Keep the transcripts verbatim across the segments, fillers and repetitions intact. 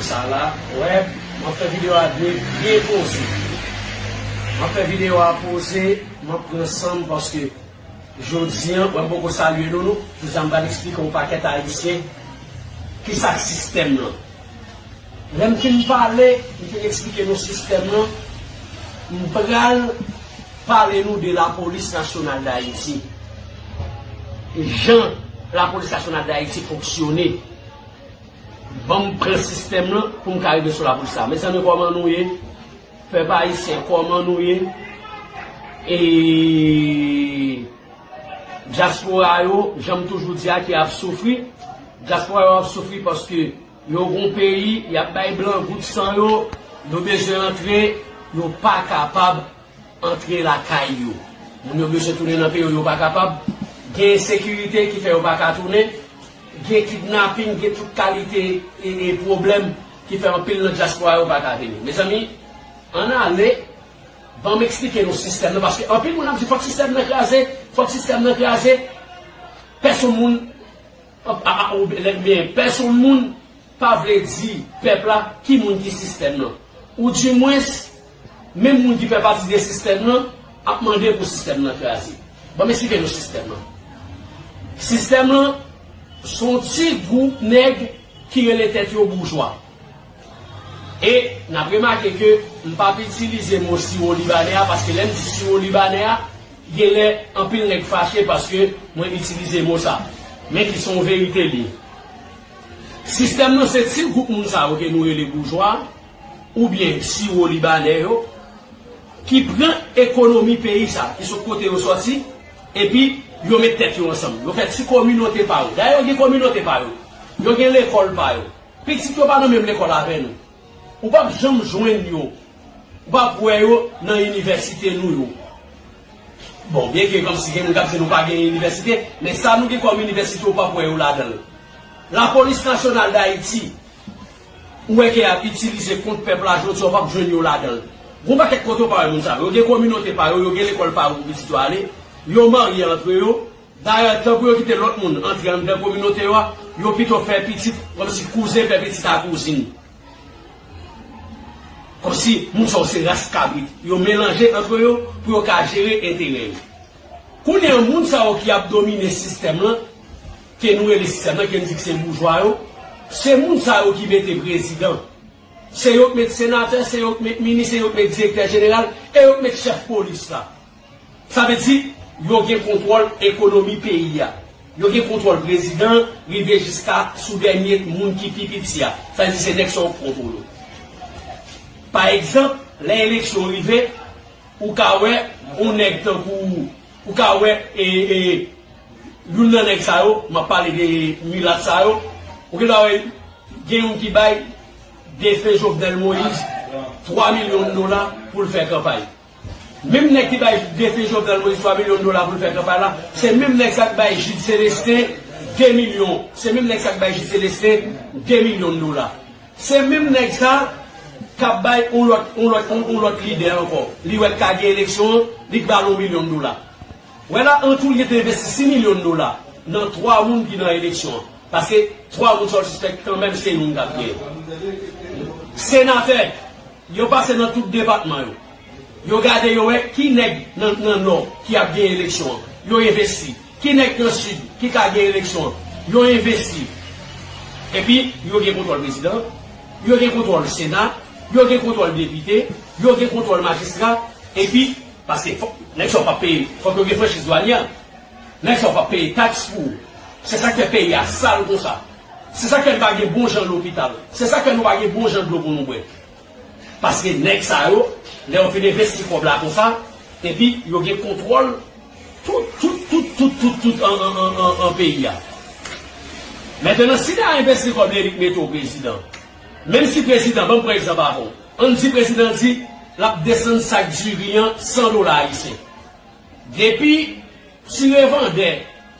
Sa la, wè, m ap fè videyo a byen, byen poze. M ap fè videyo a poze, m ap pran san m paske jodi a, wè, m poko salye nou, nou. Jodi a, m pral eksplike yon pakèt Ayisyen ki sa k sistèm lan. Lè m fin pale, m fin eksplike nou sistèm lan, m pral pale nou de Lapolis Nasyonal d Ayiti. E jan Lapolis Nasyonal d Ayiti fonksyone. Ban m pran sistèm lan pou m ka rive sou lapolis la. Mezanmi, kòman nou ye? Pèp ayisyen, kòman nou ye? E dyaspora yo, jan m toujou di a, ki ap soufri. Dyaspora yo ap soufri paske yo gon peyi, y ap bay blan gout san yo, yo bezwen antre, yo pa kapab antre lakay yo. Moun yo bezwen tounen nan peyi yo, yo pa kapab. Gen ensekirite ki fè yo pa ka tounen. Gen kidnaping, gen tout kalite e, e pwoblèm ki fè anpil nan dyaspora yo pa ka vini. Mezanmi, ann ale, ban m eksplike nou sistèm nan, paske anpil moun ap di fòk sistèm nan kraze, fòk sistèm nan kraze. Pèsonn moun, a, a, a, ou byen, pèsonn moun pa vle di pèp la ki moun ki sistèm nan. Oudimwens, menm moun ki fè pati de sistèm nan ap mande pou sistèm nan kraze. Ban m eksplike nou sistèm nan. Sistèm nan, se yon ti gwoup nèg ki rele tèt yo boujwa. E n ap remake ke m p ap itilize mo siwo libanè a, paske lè m di siwo libanè a, genlè anpil nèg fache paske mwen itilize mo sa. Men ki se yon verite li ye. Sistèm nan se ti gwoup moun sa yo ke nou rele boujwa, oubyen siwo libanè yo, ki pran ekonomi peyi sa, ki sot kote yo sòti, epi yo met tèt yo ansanm. Yo fè ti kominote pa yo. Dayè, yo gen kominote pa yo. Yo gen lekòl pa yo. Pitit yo pa nan menm lekòl avè nou. Ou p ap janm jwenn yo. Ou p ap wè yo nan inivèsite nou yo. Bon, byenke kòmsi gen moun k ap di nou pa gen inivèsite, men sa nou gen kòm inivèsite, ou p ap wè yo ladan l. Lapolis Nasyonal d Ayiti, ou wè ke y ap itilize kont pèp la jodi a, ou p ap jwenn yo ladan l. Gon pakèt kote ou pa wè moun sa yo. Yo gen kominote pa yo, yo gen lekòl pa yo pou pitit yo ale, yo marye antre yo. Dayè, tan pou yo kite lòt moun antre anndan kominote yo a, yo pito fè pitit, kòmsi kouzen fè pitit a kouzin. Kòmsi moun sa yo se ras kabrit. Yo melanje antre yo pou yo ka jere enterè yo. Kounye a, moun sa yo ki ap domine sistèm lan, ke nou rele sistèm lan, ke n di ke se boujwa yo, se moun sa yo ki mete prezidan. Se yo k met senatè, se yo k met minis, se yo k met direktè jeneral, e yo k met chèf polis la. Sa vle di, yo gen kontwòl ekonomi peyi a. Yo gen kontwòl prezidan, rive jiska sou dènye moun ki pi piti a. Sa vle di, se nèg sa yo k kontwole. Pa egzanp, lè eleksyon rive, ou ka wè yon nèg tankou, ou ka wè, e, e, youn nan nèg sa yo, m ap pale de milat sa yo, ou gen dwa wè gen youn ki bay defen Jovenel Moïse twa milyon dola pou l fè kanpay. Menm nèg ki bay defen Jovenel Moïse twa milyon dola pou l fè kanpay la, se menm nèg sa k bay Jude Célestin de milyon. Se menm nèg sa k bay Jude Célestin de milyon dola. Se menm nèg sa k ap bay yon lòt, yon lòt, yon, yon lòt lidè ankò. Li wè l ka gen eleksyon an, li k ba l yon milyon dola. Wè la, an tou, li te envesti sis milyon dola nan twa moun ki nan eleksyon an. Paske twa moun sa w sispèk kanmenm se youn k ap genyen. Senatè, yo pase nan tout depatman yo. Yo gade, yo wè ki nèg nan, nan Nò ki ap gen eleksyon an. Yo envesti. Ki nèg nan Sid ki ka gen eleksyon an. Yo envesti. Epi, yo gen kontwòl prezidan, yo gen kontwòl Sena, yo gen kontwòl depite, yo gen kontwòl majistra, epi, paske fòk, nèg sa yo p ap peye, fòk yo gen franchiz dwanyè. Nèg sa yo p ap peye taks pou ou. Se sa k fè peyi a sal konsa. Se sa k fè n pa gen bon jan lopital. Se sa k fè nou pa gen bon jan dlo pou nou bwè. Paske nèg sa yo, lè yo fin envesti kòb la konsa, epi yo gen kontwòl tout, tout, tout, tout, tout, tout an, an, an, an, an peyi a. Mentnan, si ta envesti kòb li, li k mete w prezidan. Menm si prezidan, ban m pran egzanp avè w. Ann di prezidan di l ap desann sak diri an san dola ayisyen. Depi ti revandè,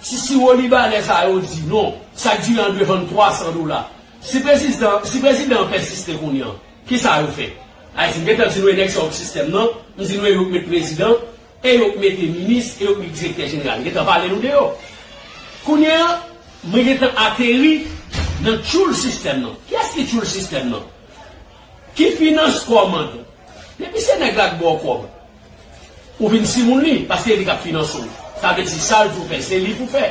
ti siwo libanè sa yo di non, sak diri an dwe vann twa san dola. Si prezidan, si prezidan an pèsiste kounye an, kisa yo fè? Ayiti, m gentan di nou e nèg sa yo k sistèm nan, m di nou e yo k met prezidan, e yo k mete minis, e yo k met direktè jeneral. M gentan pale nou de yo. Kounye an, mwen gentan ateri nan tchoul sistèm nan. Kiyès ki tchoul sistèm nan? Ki finans kòmand? Depi se nèg la k ba w kòb, ou vin timoun li, paske e li k ap finanse w. Sa vle di sa l di w fè, se li pou fè.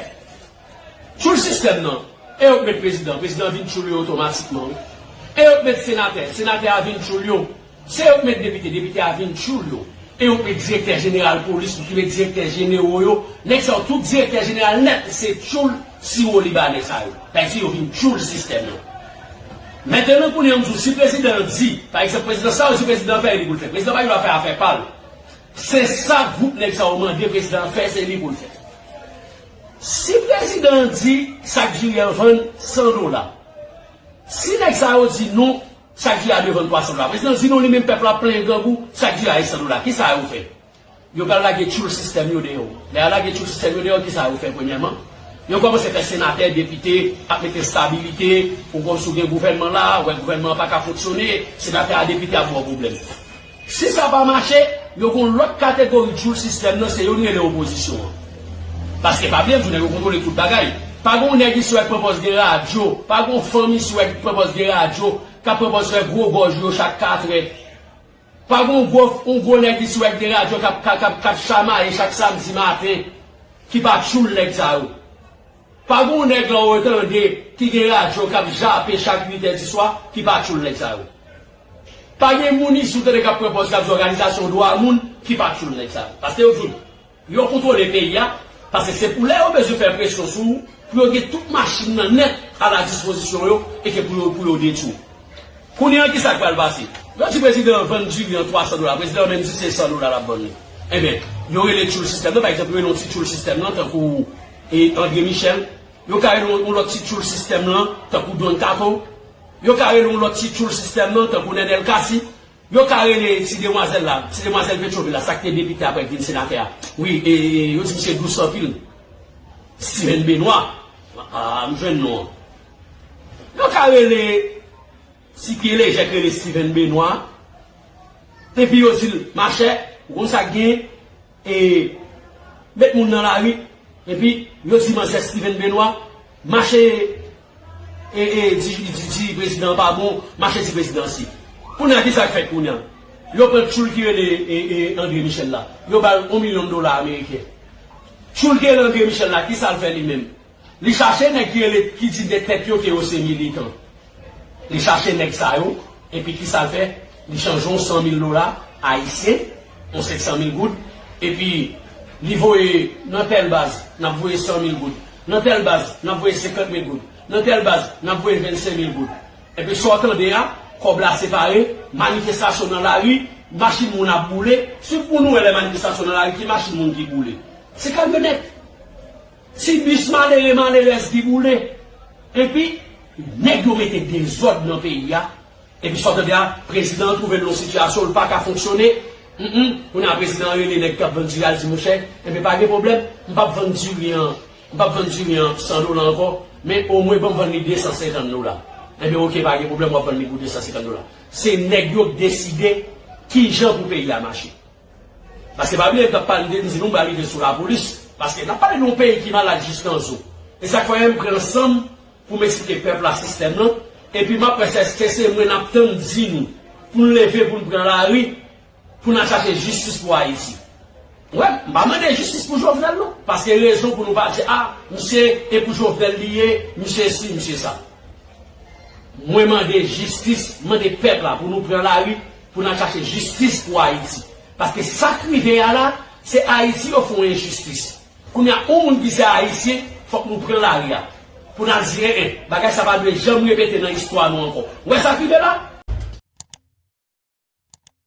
Tchoul sistèm nan, e yo k met prezidan, prezidan vin tchoul yo otomatikman, wi. E yo k met senatè, senatè a vin tchoul yo. Se yo k met depite, depite a vin tchoul yo. E yo k met direktè jeneral polis, ki met direktè jenero yo. Nèg sa yo, tout direktè jeneral nèt, se tchoul siwo libanè sa yo. Sa vle di yo vin tchoul sistèm nan. Mentnan, kounye a, m di w, si prezidan an di, pa egzanp, prezidan sa yo di prezidan an fè, e li pou l fè. Prezidan pa gen dwa fè afè pa l. Se sa gwoup nèg sa yo mande prezidan an fè, se li pou l fè. Si prezidan an di sak diri an vann san dola, si nèg sa yo di non, sak diri a dwe vann twa san dola. Prezidan an di non, li menm pèp la plenyen grangou, sak diri a e san dola. Kisa yo fè? Yo pral lage tchoul sistèm yo deyò. Lè yo lage tchoul sistèm yo deyò, kisa yo fè premyèman? Yo kòmanse fè senatè, depite, ap mete estabilite, ou konn si w gen gouvènman la, ou wè gouvènman an pa ka fonksyone, senatè a, depite ap ba w pwoblèm. Si sa pa mache, yo gon lòt kategori tchoul sistèm nan, se yo n rele opozisyon an. Paske pa bliye m di w, nèg yo kontwole tout bagay. Pa gon nèg isi w wè k pran pòz gen radyo, pa gon fanm isi w wè k pran pòz gen radyo, k ap pran pòz fè gwo gòj yo chak katrè. Pa gon gwo, yon gwo nèg isi w wè k gen radyo k ap, k ap, k ap, k ap chamaye chak samdi maten, ki pa tchoul nèg sa yo. Pa gon nèg la w tande ki gen radyo k ap jape chak uitè di swa, ki pa tchoul nèg sa yo. Pa gen moun isi w tande k ap pran pòz k ap di òganizasyon dwa moun, ki pa tchoul nèg sa yo. Paske yo di w, yo kontwole peyi a, paske se pou lè yo bezwen fè presyon sou ou, pou yo gen tout machin nan nèt a la dispozisyon yo, e ke pou yo, pou yo detwi w. Kounye a, kisa k pral pase? Yo di prezidan an vann diri an twa san dola, prezidan an menm di se san dola l ap vann li. Enben, yo rele tchoul sistèm nan, pa egzanp, yo rele yon ti tchoul sistèm nan, tankou, e, André Michel. Yo ka rele yon, yon lòt ti tchoul sistèm nan, tankou Don Kato. Yo ka rele yon lòt ti tchoul sistèm nan, tankou Nènèl Cassy. Yo ka rele ti demwazèl la, ti demwazèl Petyonvil la, sa k te depite apre k vin senatè a. Wi, e, e, yo di misye dous anpil. Steven Benoît. A, m jwenn non an. Yo ka rele ti pye lejè k rele Steven Benoît. Epi yo di l, machè, ou konn sa k genyen? E met moun nan lari, epi yo di manzè Steven Benoît, mache, e, e, di, di, di prezidan an pa bon, mache di prezidan si. Kounye a, kisa k fèt kounye a? Yo pran tchoul ki rele, e, e, André Michel la. Yo ba l yon milyon dola ameriken. Tchoul ki rele André Michel la, kisa l fè li menm? Li chache nèg ki rele, ki di de tèt yo ke yo se militan. Li chache nèg sa yo, epi kisa l fè? Li chanje yon san mil dola ayisyen, yon senk san mil goud, epi li voye nan tèl baz, n ap voye san mil goud. Nan tèl baz, n ap voye senkant mil goud. Nan tèl baz, n ap voye vennsenk mil goud. Epi sa w tande a, kòb la separe, manifestasyon nan lari, machin moun ap boule. Si pou nou wè lè manifestasyon nan lari, ki machin moun ki boule? Se kamyonèt. Ti bis malere, malerèz ki boule. Epi, nèg yo mete dezòd nan peyi a. Epi sa w tande a, prezidan an twouve l nan yon sitiyasyon, l pa ka fonksyone. Humm, kounye a prezidan an rele nèg k ap vann diri a, l di, monchè, enben pa gen pwoblèm, m p ap vann diri an, m p ap vann diri an san dola ankò, men omwen ban m vann li de san senkant dola. Enben oke, pa gen pwoblèm, w ap vann li pou de san senkant dola. Se nèg yo k deside kijan pou peyi a mache. Paske pa bliye, m t ap pale de, m di nou, m pral rive sou lapolis. Paske n ap pale de yon peyi ki malad jis nan zo. E sa k fè m pran san m pou m eksplike pèp la sistèm nan. Epi m ap wè si èske se mwen n ap tann di nou pou n leve, pou n pran lari, pou n al chache jistis pou Ayiti. Wè, m pa mande jistis pou Jovenel non. Paske rezon pou nou pa di, a, misye e pou Jovenel li ye, misye si, misye sa. Mwen mande jistis, mande pèp la pou nou pran lari, pou n al chache jistis pou Ayiti. Paske sa k rive a la, se Ayiti yo fè yon enjistis. Kounye a, yon moun ki se ayisyen, fòk nou pran lari a. Pou n al di, en, en, bagay sa pa dwe janm repete nan istwa nou ankò. Ou wè sa k rive la?